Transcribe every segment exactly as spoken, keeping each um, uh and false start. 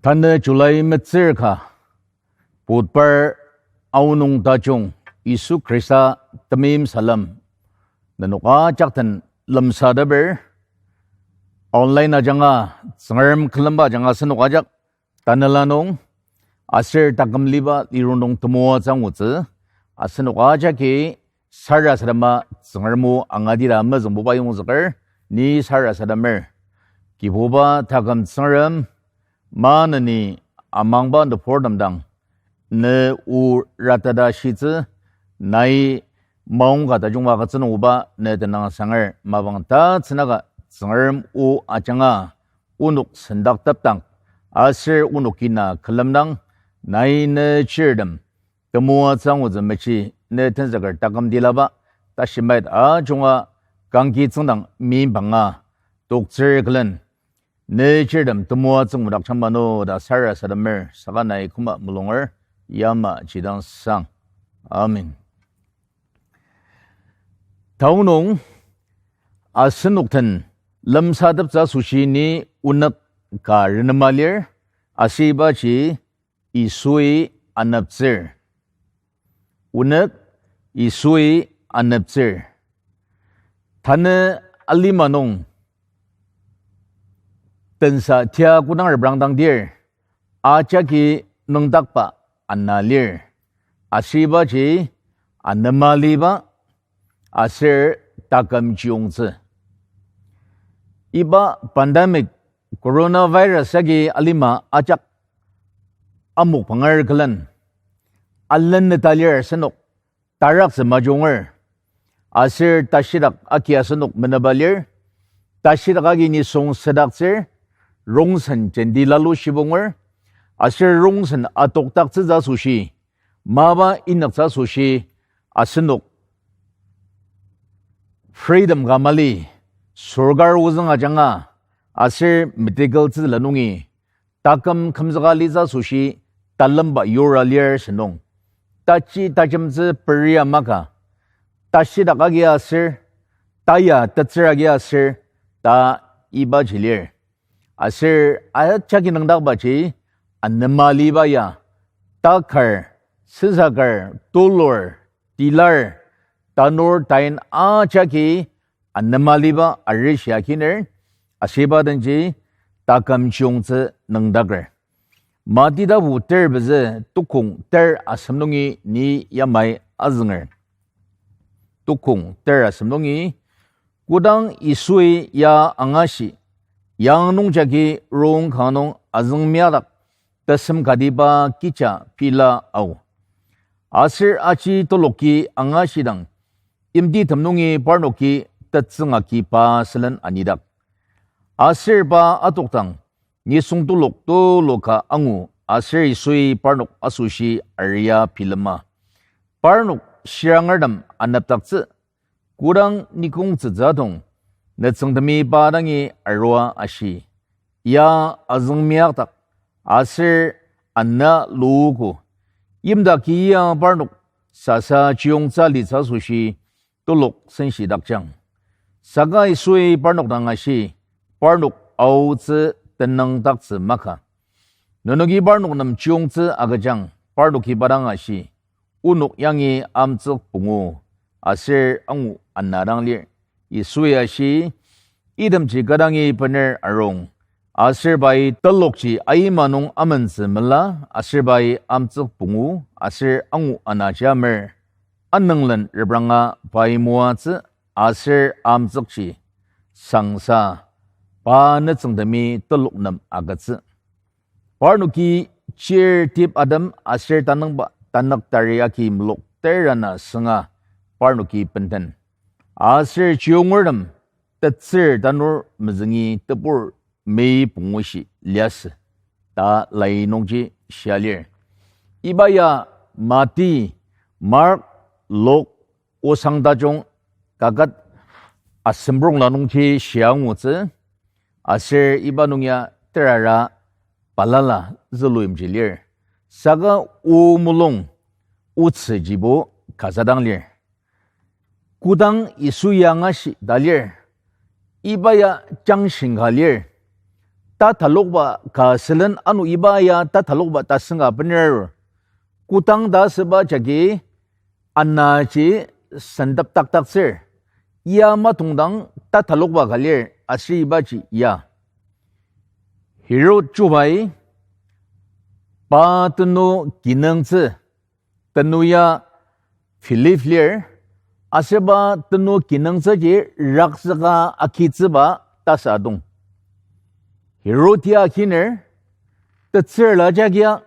Tanü July metsür ka, Budbar aonung tajung, Yisu Khrista temeim salem, nenok ajak den lemsateper. Online ajanga, Tsüngrem külemba ajanga asenok ajak tanela nung, aser taküm liba lirunung temoatsü angutsü, asenok ajaki sarasadema Tsüngrem o angatita mezüngbuba yongzüker, ni sarasademer. Kibuba taküm Tsüngrem, maneni amangba nübortem dang, ne o ratata shitsü, nai maongka tajungba agütsü nungoba ne tenüng asanger, mapang tatsünaka Tsüngrem o ajanga onok sendaktepdang, aser onok kina külemdang, nai ne chirtem temoatsü angutsü mechi ne tenzüker taküm tilaba, tashi mait ajunga kangki tsüngdang meimbanga toktsür külen, ne chirtem temoatsü ngudakjang mano ta sarasademer, saka nai küma mulunger, yamaji dang sang. Amen. Tanü nung asenok den lemsateptsü asoshi ni onük ka renema lir, ashibaji Yisui aneptsür. Onük, Yisui aneptsür. Tanü alima nung tensa tia kodang reprangdangdir, ajaki nüngdakba ana lir. Ashibaji anema liba aser taküm chiyongtsü. Iba pandemic coronavirus agi alima ajak amok panger külen, alen neta lir asenok, taraktsü majunger, aser tashidak agi asenok meneba lir, tashidak agi nisung südaktsür, rongsen jenti lalu shibunger, aser rongsen atokdaktsütsü asoshi, mapa inyaktsü asoshi, asenok freedom ka mali, sorkar ozüng ajanga, aser medical tsüla nungi, taküm kümzüka litsü asoshi, talemba yura lir sünung. Tachi tajemtsü peria maka, tashidak agi aser, taya tetsür agi aser, ta ibaji lir. Aser ajaki nüngdakbaji, anema liba ya, takar, süsakar, tulur, tilar, tanur tain ajaki anema liba arishi akiner, ashiba denji taküm chiyongtsü nüngdaker. Mati tapu ter pezü tukong ter asem nungi ni yamai azünger. Tukong ter asem nungi, kodang Yisui ya angashi, yang nungjagi rong kanga nung azüngmiadak tesem katiba kecha pila ao. Aser aji teloki angashidang, yimtitem nungi parnoki tetsüng agi pa sülen anidak. Aser pa atokdang, nisung telok telok ka angu aser Yisui parnok asoshi aria bilema. Parnok shirangertem anepdaktsü, kodang nikongtsütsü atong, nütsüngtemi pa dangi arua ashi, ya azüngmiakdak, aser ana luogo. Yimdaki ya parnok sasa chiyongtsü alitsü asoshi telok senshidakjang. Saka Yisui parnok dang ashi, parnok aotsü tenüngdaktsü maka. Nenoki parnok nem chiyongtsü agüjang, parnoki pa dang ashi, onok yangi amtsük pungu, aser angu ana dang lir. Yisui ashi, itemji kü dangi bener arung, aser pai telokji aima nung amentsü mela, aser pai amtsük pungu, aser angu ana jamer. Anünglen repranga pai moatsü, aser amtsükji sangsa, pa nütsüngtemi telok nem agütsü. Parnoki chir tip atem aser tanüngba tanük tari agi melok terana sünga parnoki benden. Aser chiyongertem tetsür tanur mezüngi tebur mei pungushi liasü ta lai nungji shia lir. Iba ya Mati, Mark, Luk, Osang Tajung kaket asemprongla nungji shia ngutsü, aser iba nung ya terara balala züluimji lir. Saka o mulung otsüjibo kazadang lir. Kodang Yisu ya angashi ta lir, iba ya jangshing ka lir. tatalokba ka sülen ano iba ya tatalokba tasen ka bener arur. Kodang ta asüba jagi anaji sendepdakdaktsür. Ya matongdang tatalokba ka lir aser ibaji ya. Herod chubai pa tenü kinungtsü, tenü ya Philip lir, aser pa tenü kinungtsüji rakzüka agitsüba tasü adong. Herod ya akiner, tetsürla jagia,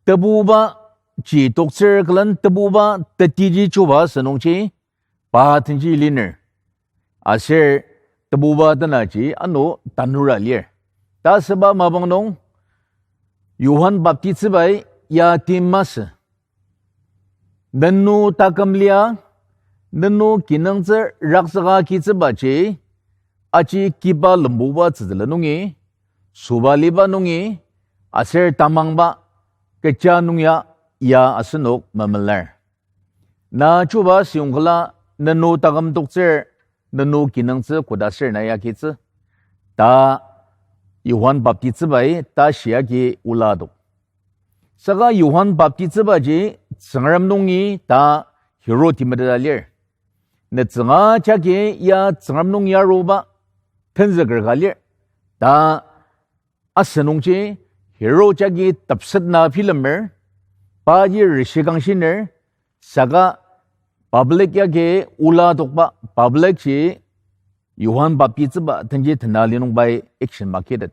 tebuba ji toktsür külen tebuba tetiji chuba asünungji, pa tenji liner. Aser tebuba tenaji ano tanura lir. Ta asüba mapang nung, Johan Baptistbai ya tim masü. Nenü taküm lia, nenü kinungtsü rakzüka agitsübaji, aji kiba lembuba tsütsüla nungi, sobaliba nungi, aser tamangba kecha nung ya, ya asenok memelar. Na chuba asüyong küla nenü taküm toktsür, nenü kinungtsü koda aser na ya agitsü, ta Johan Baptistbai ta shia agi ola adok. Saka Johan Baptistbaji Tsüngrem nungi ta Herodi meteta lir. Nütsüng ajaki ya Tsüngrem nungi aruba tenzüker ka lir, ta asünungji Herod jagi tepsetna bilemer, paji rishikangshiner, saka public yagi ola adokba, public ji Johan Baptistba tenji tena li nung pai action makitet.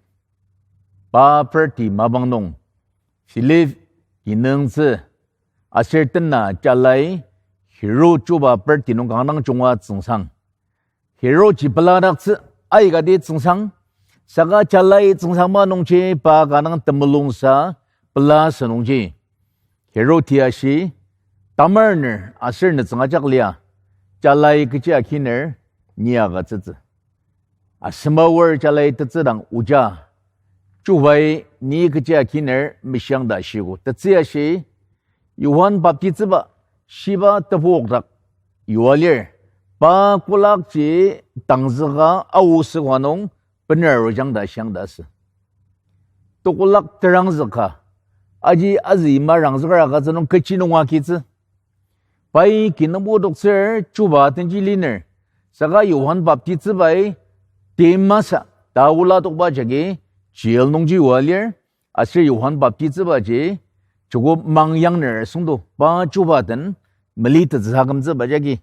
Pa party mapang nung, Philip kinungtsü, aser tena jalai Herod chuba party nung kanga dang junga tsüngsang. Herod ji peladaktsü aikati tsüngsang, saka jalai tsüngsangba nungji pa kanga dang temulungsa pela asünungji, Herod ya ashi, tamar ner aser nütsüng ajak lia, jalai kechi akiner ni agütsütsü. Asemaor jalai tetsü dang oja, chubai ni kechi akiner meshiang ta shiogo. Tetsü ashi, Johan Baptistba shiba tepokdak yua lir, pa kolakji tangzüka aosüka nung bener arujang ta shiang ta asü. Tekolak terangzüka, aji azüima rangzüker agütsü nung kechi nung agitsü. Pai kinungpo toktsür chuba tenji liner, saka Johan Baptistbai tim masü ta ola adokba jagi jail nungji yua lir, aser Johan Baptistbaji joko mangyangner süngdo, pa chuba den melitettsüsa kümtsüba jagi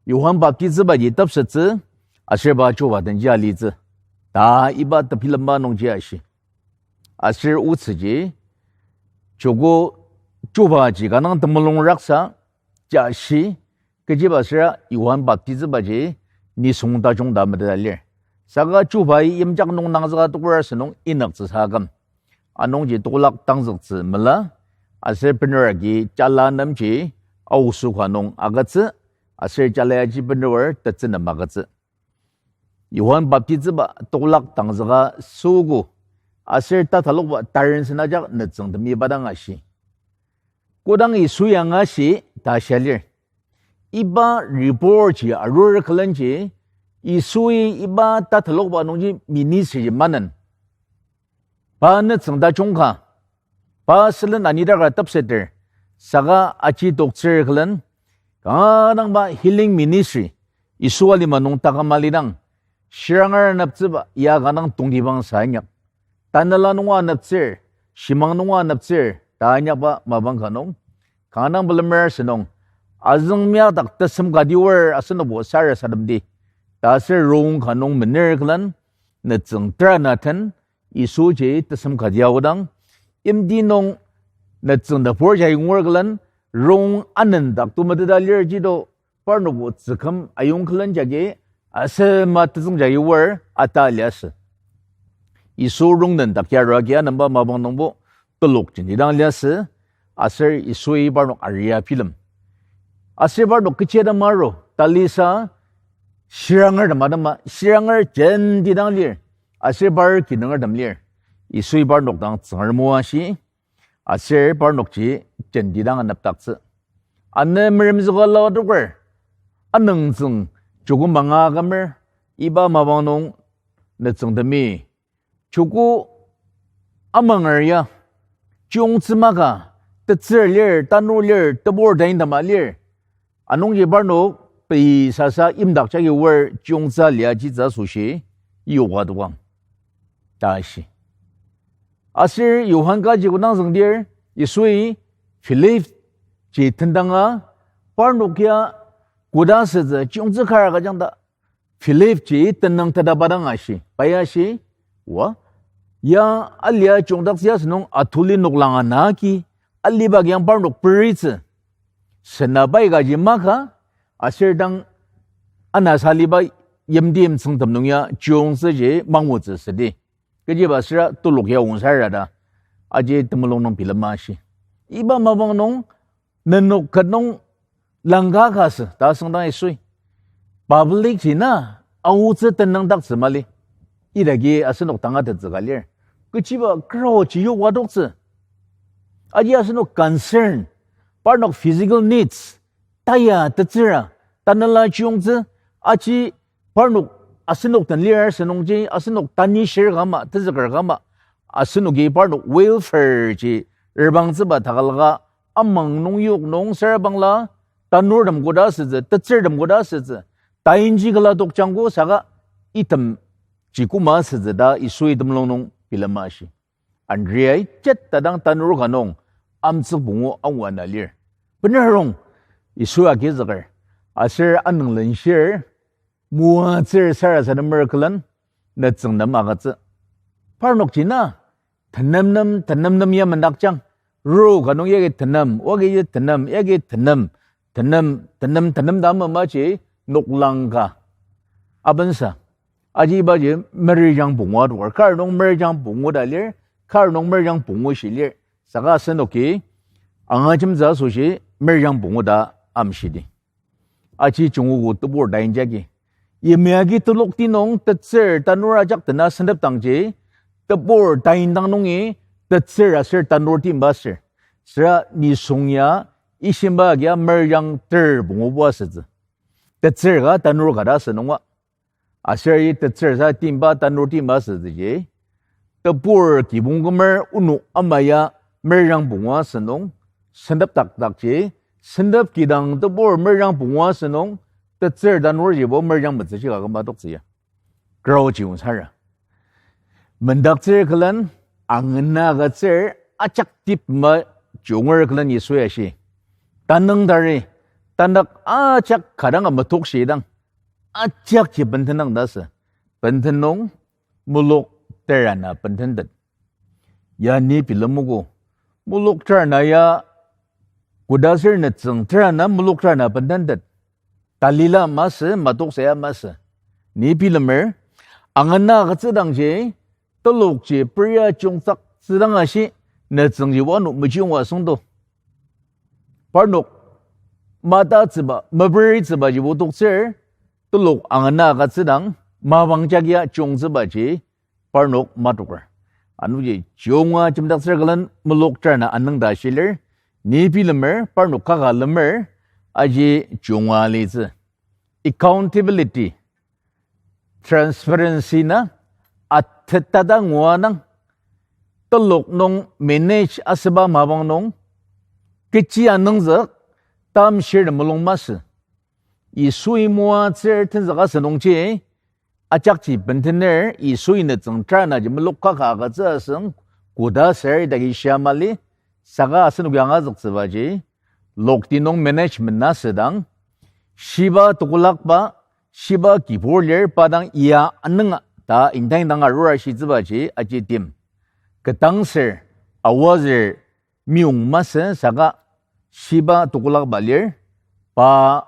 Johan Baptistbaji tepsettsü, aser pa chuba denji alitsü, ta iba tebilemba nungji ashi. Aser otsüji, joko chubaji kanga dang temulung raksa, jashi, kechiba süra Johan Baptistbaji nisung tajung ta meteta lir. Saka chubai yimjak nung nangzüka tokur asünung inyaktsüsa aküm. Anungji tekolak tangzüktsü mela, aser bener agi jala nemji aosüka nung agütsü, aser jala aji bener tetsü nem agütsü. Johan Baptistba tekolak tangzüka süogo, aser tatalokba taren sen ajak nütsüngtemi pa dang ashi. Kodang Yisu ya angashi ta shia lir. Iba report ji arur külenji, Yisui iba tatalokba nungji ministry ji manen. Pa nütsüng tajung ka, pa sülen anidakra tepseter, saka aji toktsür külen, kanga dang pa healing ministry, Yisu alima nung taküm alidang, shiranger aneptsüba ya kanga dang tongtibang sa inyak. Tanela nunga aneptsür, shimang nunga aneptsür ta inyakba mapang ka nung, kanga dang bilemer asünung, azüng miadak tesem kati oar asenobo sarasademdi ta aser rong ka nung mener külen, nütsüng tera na ten, Yisuji tesem kati aodang, yimti nung nütsüng tebur jagi ngur külen, rong anendak to meteta lir jido, parnokbo tsüküm ayong külen jagi, asema tetsüng jagi oar ata liasü. Yisu rong nendak ya arua agi anemba mapang nungbo telok jenti dang liasü, aser Yisui parnok aria bilem. Aser parnok kechi atema aru, talisa, shirangertem atema, shiranger jenti dang lir, aser par kinungertem lir. Yisui parnok dang Tsüngrem o ashi, aser parnokji jenti dang anepdaktsü. Ano meremzüka la adoker, anüngtsüng joko manga akümer, iba mapang nung nütsüngtemi Joko amanger ya, chiyongtsü maka, tetsür lir, tanur lir, tebur tain tama lir. Anungji parnok pei sasa yimdak jagi oar chiyongtsü lia jitsü asoshi yoka tokang ta shi. Aser Johan kaji kodang züngdir, Yisui Philip ji tendanga, parnok ya koda asütsü chiyongtsü kar agüjang ta Philip ji tenüng teta pa dang ashi, pai ashi, wa, ya alia chiyongdaktsü asünung atuli noklang ana agi, aliba agi yang parnok peritsü. Sena pai kaji maka, aser dang ana saliba yimti yimtsüngtem nung ya chiyongtsüji mangutsü südi. Kechiba süra telok ya ongsara ta, aji temulung nung bilema ashi. Iba mapang nung, nenok ket nung langka ka sü ta süngdang Yisui, public ji na aotsü tenüngdaktsü mali. Idagi asenok tangatettsü ka lir. Kechiba crowd ji yoka toktsü. Aji asenok concern, parnok physical needs, taya tetsüra, tanela chiyongtsü, aji parnok asenok den lir asünungji, asenok tanishir kama, tezüker kama, asenoki parnok welfare ji erbangtsüba takalaka amang nung yok nung sür bangla, tanurtem koda asütsü, tetsürtem koda asütsü, tainji kala tokjangko saka item ji koma asütsü ta Yisui temulung nung bilema ashi. Andrea-i jet tadang tanur ka nung amtsük pungu angu ana lir. Bener rong, Yisu agizüker, aser anünglenshir, moatsür sarasademer külen, nütsüng nem agütsü. Parnokji na, tenem nem, tenem nem ya mendakjang, ro ka nung yagi tenem, wagi ya tenem, yagi tenem, tenem, tenem, tenem ta memaji noklang ka. Abensa, aji ibaji merijang pungu adoker, kar nung merijang pungu ta lir, kar nung merijang pungu shi lir. Saka asenoki, angajemtsü asoshi merijang pungu ta amshidi. Aji jungogo tebur tain jagi. Yimya agi telokti nung tetsür tanur ajak dena sentep dangji, tebur tain dang nungi tetsür aser tanur timba ser. Süra nisung ya ishimba agia meryang ter pungubo asütsü. Tetsür ka tanur ka ta asünungba. Aser i tetsür sa timba tanur timba asütsüji, tebur kibong kümer onok ama ya meryang pungu asünung, sentep dakdakji, sentep kidang tebur meryang pungu asünung, tetsür tanurjibo meryang metsüji ka küma toktsü ya. Crowd ji ongsara. Mendaktsür külen, angena agütsür, ajak tip ma junger külen Yisu ya shi. Tanüng tari, tanak ajak kadanga metokshidang, ajakji bendendang ta sü. Benden nung mulok terana bendentet. Ya ni bilemogo, mulok terana ya kodaser nütsüng terana mulok terana bendentet. Talila masü, matoksa ya masü. Ni bilemer, angena agütsüdangji, telokji peria jungtsaktsüdang ashi, nütsüngji wano mejunga süngdo. Parnok matatsüba, meperitsübajibo toktsür, telok angena agütsüdang, mapang jagia jungtsübaji, parnok matoker. Anungji junga jemdaktsür külen mulok terana anüngta shilir, ni bilemer, parnok kaka lemer, aji junga litsü. Accountability, transparency na, atetata ngua nang, telok nung manage asüba mapang nung, kechi anüngzük, tamshir mulung masü. Yisui moatsür tenzük asünungji, ajakji bendener Yisui nütsüng teranaji mulok kaka agütsü asüng, koda ser idaki shia mali, saka asenoki angazüktsübaji, lokti nung management na asüdang, shiba tekolakba, shiba kibur lir pa dang ya anünga ta indang dang arur ashitsübaji aji tim. Ketdang ser, awa ser, meyong masü saka shiba tekolakba lir, pa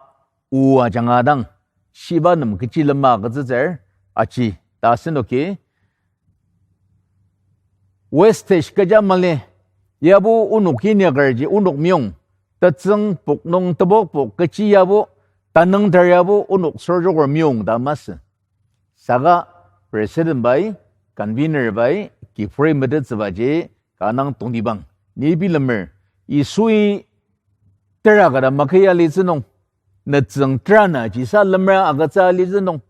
o ajanga dang, shiba nem kechi lema agütsütsür, aji ta asenoki wastage kecha mali, yabo onok inyakerji onok meyong, tetsüng pok nung tebok pok kechi yabo, tanüngtar yabo onok sorjoker meyong ta masü. Saka president bai, convener bai, kibur metettsübaji, kanang tongtibang, ni bilemer, Yisui tera kata makaya litsü nung, nütsüng terana jisa lemra agütsü litsü nung.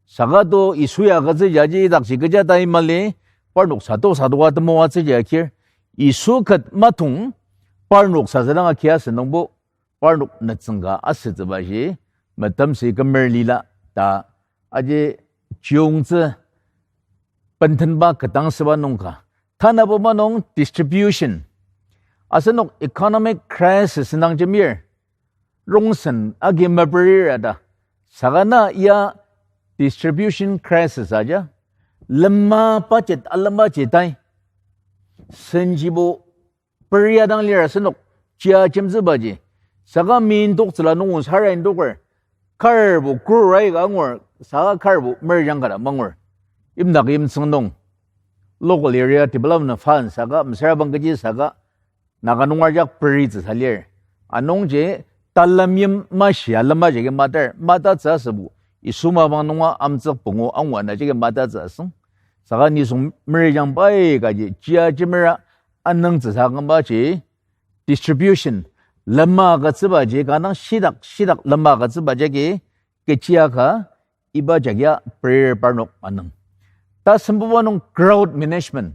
Saka to Yisui agütsü jaji idakji kecha tai mali, parnok sado sadoa temoatsüji akir, Yisu ket matong parnok sasa dang akia asünungbo, parnok nütsüng ka asütsübaji, metemsü kümer lila ta, aji chiyongtsü bentenba ketdangsüba nung ka. Tanabo ma nung distribution. Asenok economic crisis nung jemir. Rongsen agi meperir ta. Saka na ya distribution crisis aja. Lema budget alema ji tai. Senjibo peria dang lir asenok, chia jemtsübaji. Saka mi indoktsüla nung sarayi indoker. Karbo kurai ka angur, saka karbo merjang ka ta mangur. Imdak imtsüng nung. Local area development fund saka, mesüra bang kechi saka, Naga nunger jak peritsü sa lir. Anungji, talemyim mashi alema jagi matar, matatsü asübo, Yisu mapang nunga amtsük pungu angua na jagi matatsü asüng. Saka nisung merjang pai kaji, chia jemera anüngtsü sa kümbaji, distribution, lema agütsübaji, kanang shidak, shidak lema agütsübaji agi, kechia ka, iba jagia prayer parnok anüng. Tasembuba nung crowd management.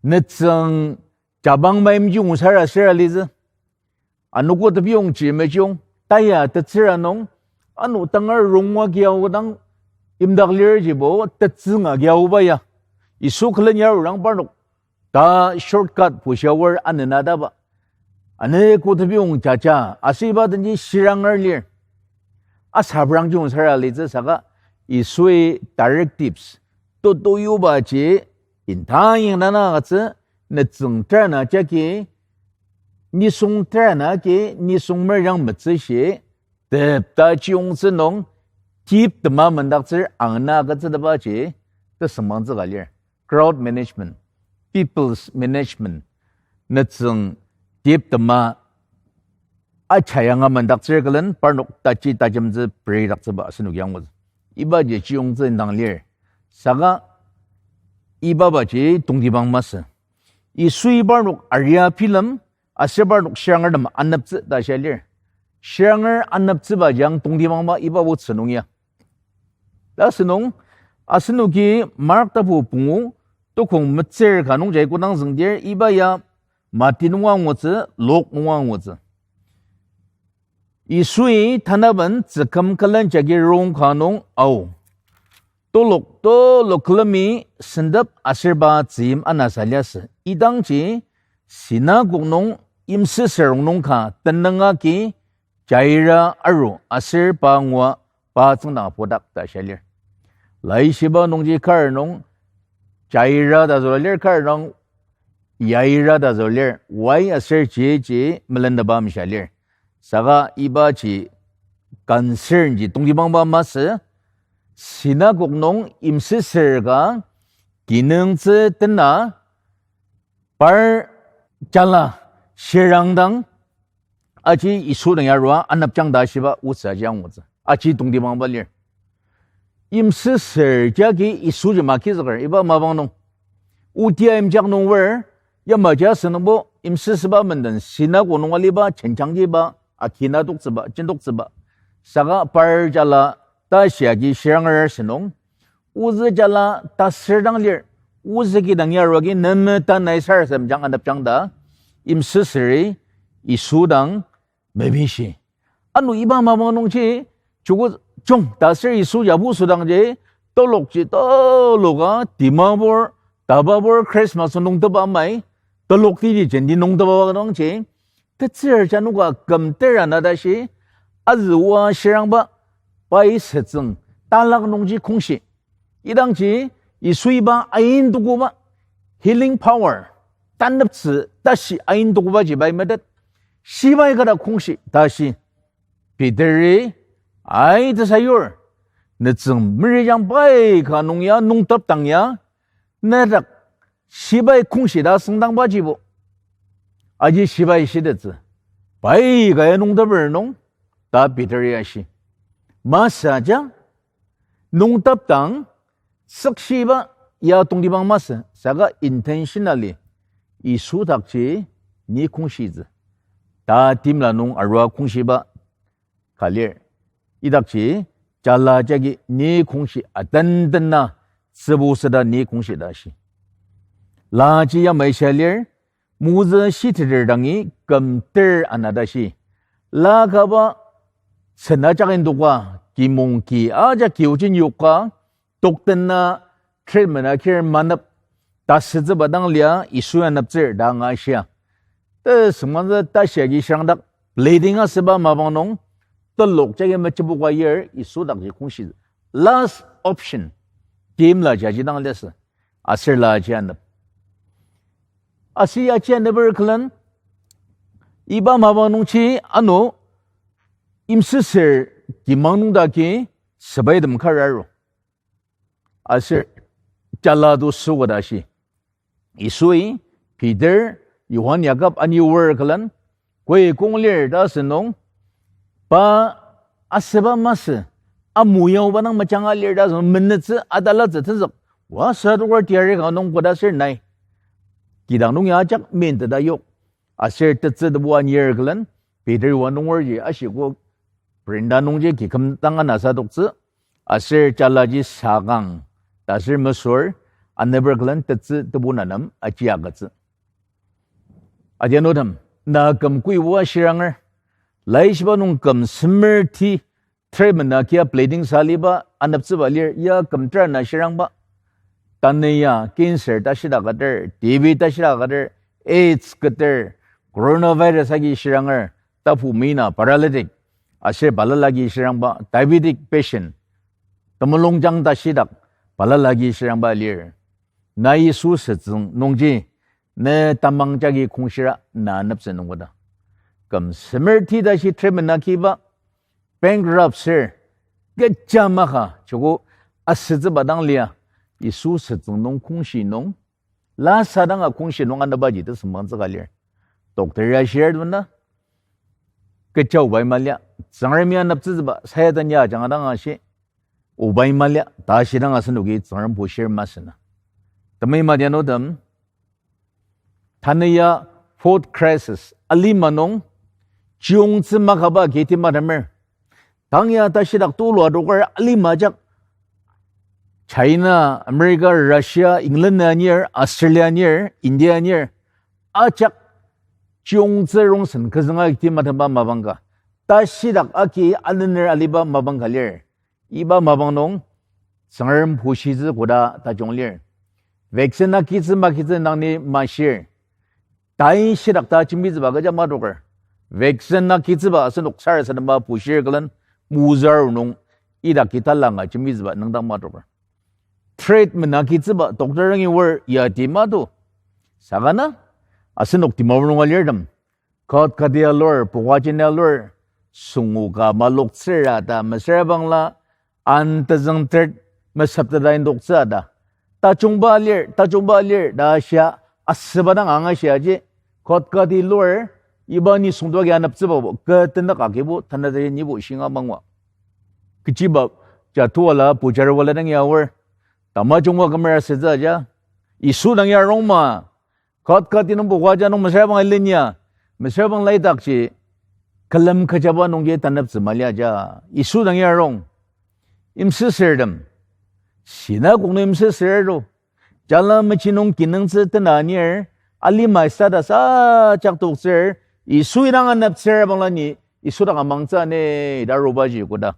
Nütsüng jabang maimji ungsara sera litsü. Anogo tebiyongji mejiyong, taya tetsüra nung, ano tangar rongwa kiao dang imdak lirjibo tetsünga kiaoba ya. Yisu külen yarurang parnok ta shortcut pushia aor anenadaba. Ane ko tebiyong jaja, asüba denji shiranger lir. Asaprang jung sara litsü saka Yisui directives, tutu yubaji, inta ying nana agütsü, nütsüng terana jagi, nisung terana agi, nisung merjang metsüshi, tepta chiyongtsü nung, tip tema mendaktsür angna agütsütebaji, tesüngmangtsü ka lir. Crowd management, people's management, nütsüng tip tema achayanga mendaktsür külen parnok taji tajemtsü peridaktsüba asenoki angutsü. Ibaji chiyongtsü indang lir. Saka ibabaji tongtibang masü. Yisui parnok aria bilem, aser parnok shirangertem aneptsü ta shia lir. Shiranger aneptsübaji ang tongtibangba iba otsü nung ya. Ta asünung, asenoki Mark tapu pungu, tukong metsür ka nungjai kodang züngdir, iba ya Mati nunga angutsü, Luk nunga angutsü. Yisui tanaben tsüküm külen jagi rong ka nung ao. Telok telok külemi sentep aser pa tzüyim anasa liasü. Idangji sinagog nung yimsüsür rongnung ka tenüng agi Jaira aru aser pa ngua pa tsüngdang apudak ta shia lir. Laishiba nungji kar nung Jaira ta zülua lir, kar nung Yaira ta zülua lir, Y aser J ji melendaba amshia lir. Saka ibaji concern ji tongtibangba masü, sinagog nung yimsüsür ka kinungtsü tena par jala shirangdang aji Yisu dang yarua anepjang ta shiba otsü aji angutsü. Aji tongtibangba lir. Yimsüsür jagi Yisuji makizüker iba mapang nung. Otia imjak nung ver, yamaji asünungbo yimsüsüba menden sinagog nung aliba jenjangjiba akina toktsüba, jentoktsüba. Saka par jala ta shiagi shiranger asünung, ozü jala tasür dang lir, ozü kidang yaruagi neme tanai sarasademjang anepjang ta, yimsüsüri Yisu dang mepishi. Ano iba mapang nungji, joko jung tasür Yisu yabu sudangji, telokji teloka, timabur, tababur, Christmas nungteba amai, telok tiji jenti nungteba dangji, tetsür janoka küm tera na tashi, azüoa shirangba, pai setsüng, talak nungji kongshi. Idangji, Yisui iba ain tukuba, healing power, taneptsü tashi ain tukubaji pai metet, shibai kata kongshi tashi. Peteri, ai tesayur, nütsüng merijang pai ka nung ya, nungtepdang ya, nedak shibai kongshi ta süngdangbajibo. Aji shibai shitettsü. Pai ka ya nungteper nung, ta Peteri ashi. Masü aja, nungtepdang, sükshiba ya tongtibang masü, saka intentionally, Yisu dakji ni kongshitsü. Ta timla nung arua kongshiba ka lir. Idakji, jala jagi ni kongshi atendena, tsübu süda ni kongshi ta shi. Laji yamai shia lir, Moses shiteter dangi küm ter ana tashi. La kaba sena jakin doka, kimong ki aja kiujen yoka, tokten na treatment akir manep, tasütsüba dang lia Yisu aneptsür ta anga shia. Tesüngmangtsü tashi agi shirang dak, bleeding asüba mapang nung, telok jagi mechibuka yer Yisu dakji kongshi. Last option, timla jaji dang liasü. Aser laji anep. Aser yaji aneper külen, iba mapang nungji ano, imsüsür kimang nung daki, sepai dem kar aru. Aser jala to süogo ta shi. Yisui, Peter, Johan, Jakob ani oar külen, koi kong lir ta asünung, pa asüba masü, amu yangba nang mejanga lir ta asünung, menetsü atalatsü tenzük, wa sa dokar teyari ka nung koda aser nai. Kidang nung ya ajak minteta yok. Aser tetsü tebu anir külen, Peter wa nungerji ashiko prinda nungji kiküm tanga nasa toktsü, aser jalaji sakang, ta aser mesür, aneper külen tetsü tebu nanem aji agütsü. Adianutem, na küm kuibo ashiranger, laishiba nung küm semer ti, treatment akia bleeding sa aliba aneptsüba lir, ya küm tera na shirangba. Tanü ya cancer ta shidakater, T B ta shidakater, AIDS keter, coronavirus agi shiranger, tapu mina paralytic, aser balala agi shirangba, diabetic patient, temulung jang ta shidak, balala agi shirangba lir. Na Yisu sütsüng nungji, ne tamang jagi kongshira na aneptsü nungkoda. Küm semer ti ta shi treatment akiba, bankrupt sür, kecha maka, joko asütsüba dang lia, Yisu sütsüng nung kongshi nung, la sadanga kongshi nung anebaji tesüngmangtsü ka lir. Doctor ya shir duna, kecha obai malia, Tsüngremi aneptsütsüba, sayatan ya ajanga dang ashi, obai malia, ta shidang asenoki Tsüngrem bushir masü na. Temei madianutem, tanü ya fourth crisis, alima nung, chiyongtsü makaba kiti matemer. Tang ya ta shidak tulu adoker alima ajak, China, America, Russia, England anir, Australia anir, India anir, ajak chiyongtsü rongsen kezünga kiti matema mapang ka. Ta shidak aki anener aliba mapang ka lir. Iba mapang nung, Tsüngrem bushitsü koda tajung lir. Vaccine akitsü makitsü nangni mashir. Tai shidak ta jembitsüba kecha madoker. Vaccine akitsüba asenok sarasadema bushir külen muzar nung idak kitalanga jembitsüba nüngdang madoker. Treatment akitsüba doctor ngi oar yati mado. Sakana, asenok Dimapur nung alirtem, Kot kati alur, pukajin alur, sungu ka maloktsüra ta mesüra bangla, an tezüng tert mesepteta indoktsü ta. Tajungba lir, tajungba lir, ta shia, asüba dang anga shiaji, Kot kati lur, iba nisung doagi aneptsübabo, kü tenük agibo, tanü teri nibo shinga mangwa. Kechiba, jatuala, pujar wala dang ya oar, tamajungba kümera sütsü aja, Yisu dang ya rongma, Kot kati nung pukaja nung mesüra bang ilinya, mesüra bang laidakji, külem kejaba nungji taneptsü mali aja, Yisu dang ya rong. Imsüsürtem, sinagog nung imsüsür to, jala mechi nung kinungtsü tena anir, alima status ajak toktsür, Yisu idang aneptsür bangla ni, Yisu dang amangtsü ne, ta arubaji koda.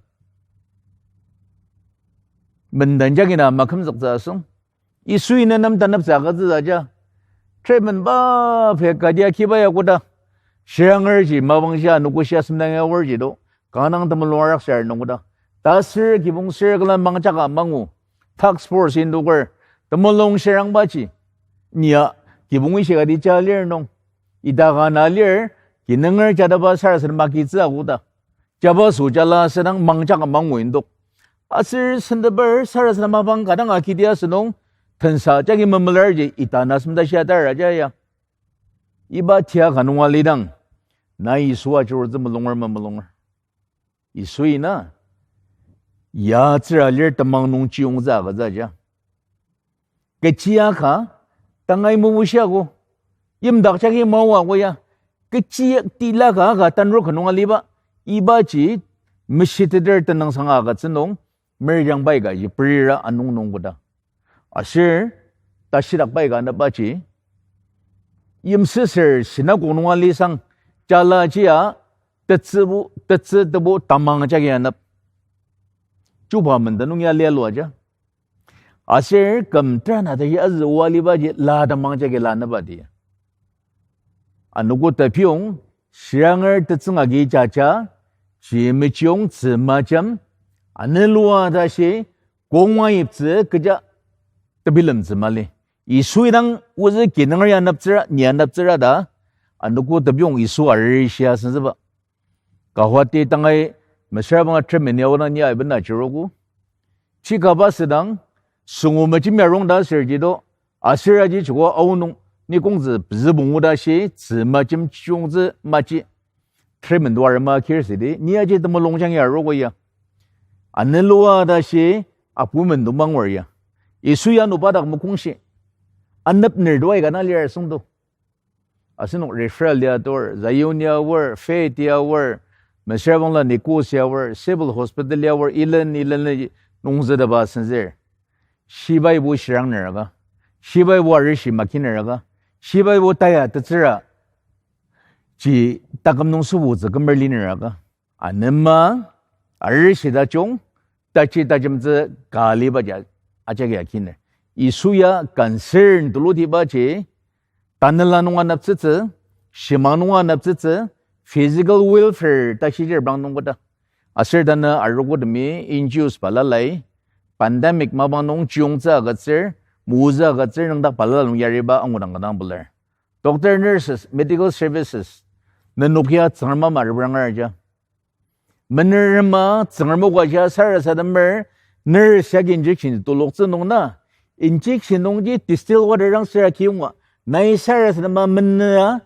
Mendan jagi na makümzüktsü asüng. Yisui ne nem taneptsü agütsü aja. Treatment ba pei kadia kiba ya koda. Shirangerji, mapangshia, anogoshia, semdang ya oarji do. Kanga dang temulung arakshia nung koda. Tasür, kibong sür külen mangjaka mangu. Task force indoker. Temulung shirangbaji. Nia, kibong ishi kati ja lir nung. Ita ka na lir, kinunger jataba sarasadema kitsü akoda. Jaba süjala sedang mangjaka mangu indok. Aser senteper sarasadema mapang ka dang akiti asünung, tensa jagi memelarji ita na semta shia tar aja ya. Iba tia ka nung alidang, na Yisu ajurutsü mulunger memulunger. Yisui na, yatsüra lir temang nung chiyongtsü agütsü aja. Kechi aka, tangai mobushiago, yimdak jagi maoago ya, kechi tila ka aka tanru ka nung aliba, ibaji, meshiteter tenüngsanga agütsü nung, merjang bai ka yiperira anung nung koda. Aser, tashidak pai ka anepbaji, yimsüsür sinakok nunga lisang, jala jia, tetsübu, tetsü tebu tamang jagi anep. Chuba menden nung ya lia lua ja. Aser küm tera na tashi azü oa libaji la tamang jagi la anepba di. Anogo tepiong, shiranger tetsüng agi jaja, ji mechiyong tzü majem, anelua tashi, kongwa yiptsü kecha tebilemtsü mali. Yisu idang ozü kinunger ya aneptsüra, ni aneptsüra ta, anogo tepiong Yisu arishia senzüba. Guwahati tangai mesüra banga treatment ya ona ni aiben ajirogo. Chikaba sedang, sungu majim ya rongda aser jido, aser aji chiko aonung ni kongzü pezü pungu ta shi, tzü majim chiyongzü maji. Treatment to arema kir sidi, ni aji temulung jang ya roko ya. Anelua ta shi, apu mendumang war ya. Yisu ya nuba dak mekongshi. Anep ner dua ika na lir asüngdo. Asenok referral ya atur, Zion ya aor, Faith ya aor, mesüra bangla Nikos ya aor, Civil Hospital ya aor, ilen, ilen, nungzüdaba senzür. Shibai bo shirang neraka. Shibai bo arishi maki neraka. Shibai bo taya tetsüra. Ji taküm nung sübutsü kümer li neraka. Anema, arishi tajung, taji tajemtsü ka liba ja, ajagi akiner. Yisu ya concern tulutiba ji, tanela nung aneptsütsü, shimang nung aneptsütsü, physical welfare ta shijir bang nung koda. Aser tanü arogotemi N G Os balalai, pandemic mapang nung chiyongtsü agütsür, mozü agütsür nüngdak balala nung yariba angudang kadang pelar. Doctor, nurses, medical services, nenok ya Tsüngrem ama repranga ja. Menerema Tsüngrem o kaja sarasademer, nurse yagi injection tuloktsü nung na, injection nungji distilled water dang süra kiyonga, nai sarasadema menea,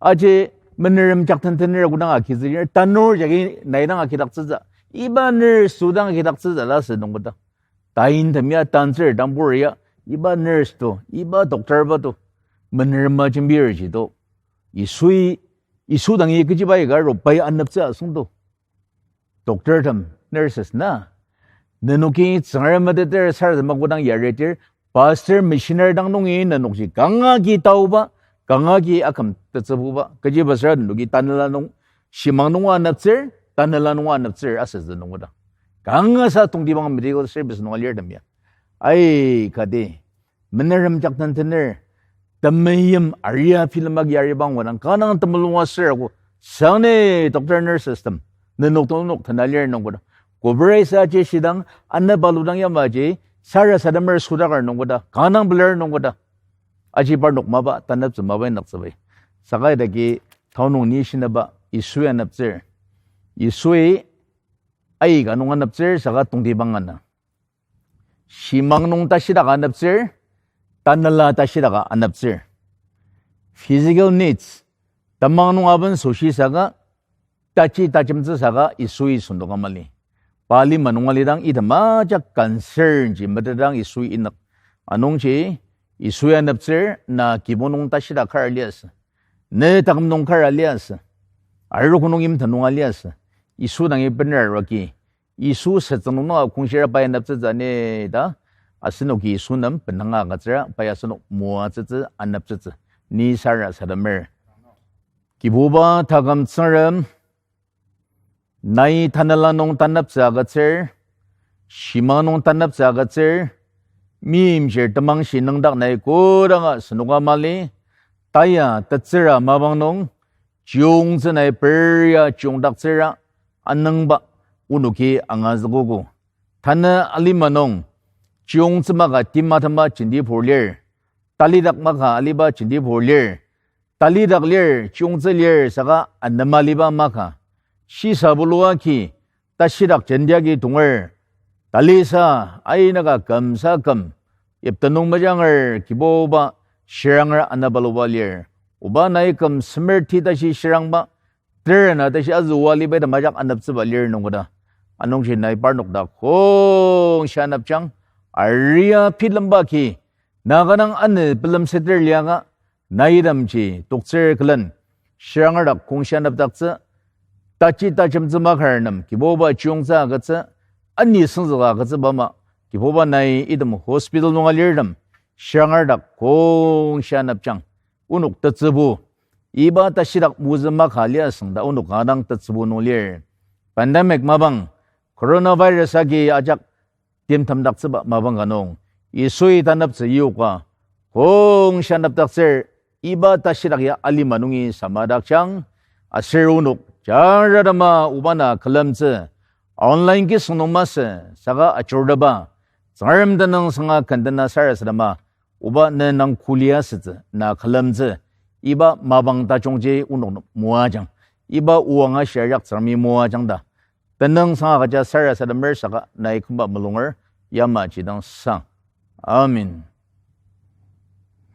aji menerem jakten tener kodang akitsü, tanur jagi nai dang akidaktsütsü. Iba nurse to dang akidaktsütsü la sü nung koda. Tain tem ya tanzür dang bur ya, iba nurse to, iba doctor ba to, menerema jembir ji to. Yisui, Yisu dangi kechiba ika ro pai aneptsü asüngdo. Doctor tem, nurses na. Nenoki Tsüngrem meteter sarasadema kodang yaritir, pastor, missionary dang nungi nenokji kanga ki taoba, kanga ki aküm tetsübuba, kechiba süra nenoki tanela nung, shimang nung aneptsür, tanela nung aneptsür asütsü nung koda. Kangasa tongtibang medical service nung alir tem ya. Ai, kati. Menerem jakten tener, temeim aria film agi aribang wadang, kanang temulunga sür ako, sangni doctor, nurses tem, nenok tonok tena lir nung koda. Koberai sa aji shidang, ane baludang yamaji, sarasademer sudakar nung koda, kanang beler nung koda. Aji parnok mapa, taneptsü mapa inaktsübai. Saka idaki, taonung ni shinaba, Yisui aneptsür. Yisui, aika nung aneptsür, saka tongtibang ana. Shimang nung tashidaka aneptsür, tanela tashidaka aneptsür. Physical needs, temang nung aben soshi saka, taji tajemtsü saka Yisui sendoka mali. Pa lima nung alidang item ajak concern ji metetdang Yisui inak. Anungji Yisui aneptsür na kibong nung tashidak kar liasü. Ne taküm nung kar liasü. Arogo nung yimten nung aliasü. Yisu dangi bener aroki. Yisu setsüng nung nunga kongshira pai aneptsütsü ni ta, asenoki Yisu nem benanga agütsüra pai asenok moatsütsü aneptsütsü ni sarasademer. Kibuba taküm Tsüngrem, nai tanela nung taneptsü agütsür, shimang nung taneptsü agütsür, meimchir temangshi nüngdak nai kodanga senoka mali, taya tetsüra mapang nung, chiyungtsü nai peria chiyungdaktsüra anüngba onoki angazükogo. Tanü alima nung, chiyungtsü maka timatema jenti pur lir, talidak maka aliba jenti pur lir, talidak lir, chiyungtsü lir saka anema aliba maka. Shisa bulua ki, tashidak jenti agi tonger, talisa, ainaka kümsa küm, yiptenung mejanger Kibuba shiranger anabaluba lir. Oba nai küm semer ti tashi shirangba, terena tashi azüwa liba ita majak aneptsüba lir nung koda. Anungji nai parnok dak kongshi anepjang, aria bilemba ki, na kanga ano bilemseter liaka, nai itemji toktsür külen, shiranger dak kongshi anepdaktsü, taji tajemtsü makar nem, Kibuba chiyungtsü agütsü, ani süngzüka agütsüba ama, Kibuba nai item hospital nung alirtem, shirangerdak kongshia anepjang. Onok tetsübu, iba tashidak mozü maka liasüngda onok kanga dang tetsübu nung lir. Pandemic mapang, coronavirus agi ajak timtemdaktsüba mapang ka nung, Yisui taneptsü yoka, kongshia anepdaktsür, iba tashidak ya alima nungi samadakjang, aser onok jangratem oba na külemtsü, online kisüng nung masü, saka ajuruteba, Tsüngrem tenüng sanga ken dena sarasadema, oba ne nang kulia sütsü na külemtsü, iba mapang tajungji onok moajang, iba oanga shiajak Tsüngremi moajang ta. Tenüng sanga kaja sarasademer saka nai kümba mulunger yamaji dang sang. Amen.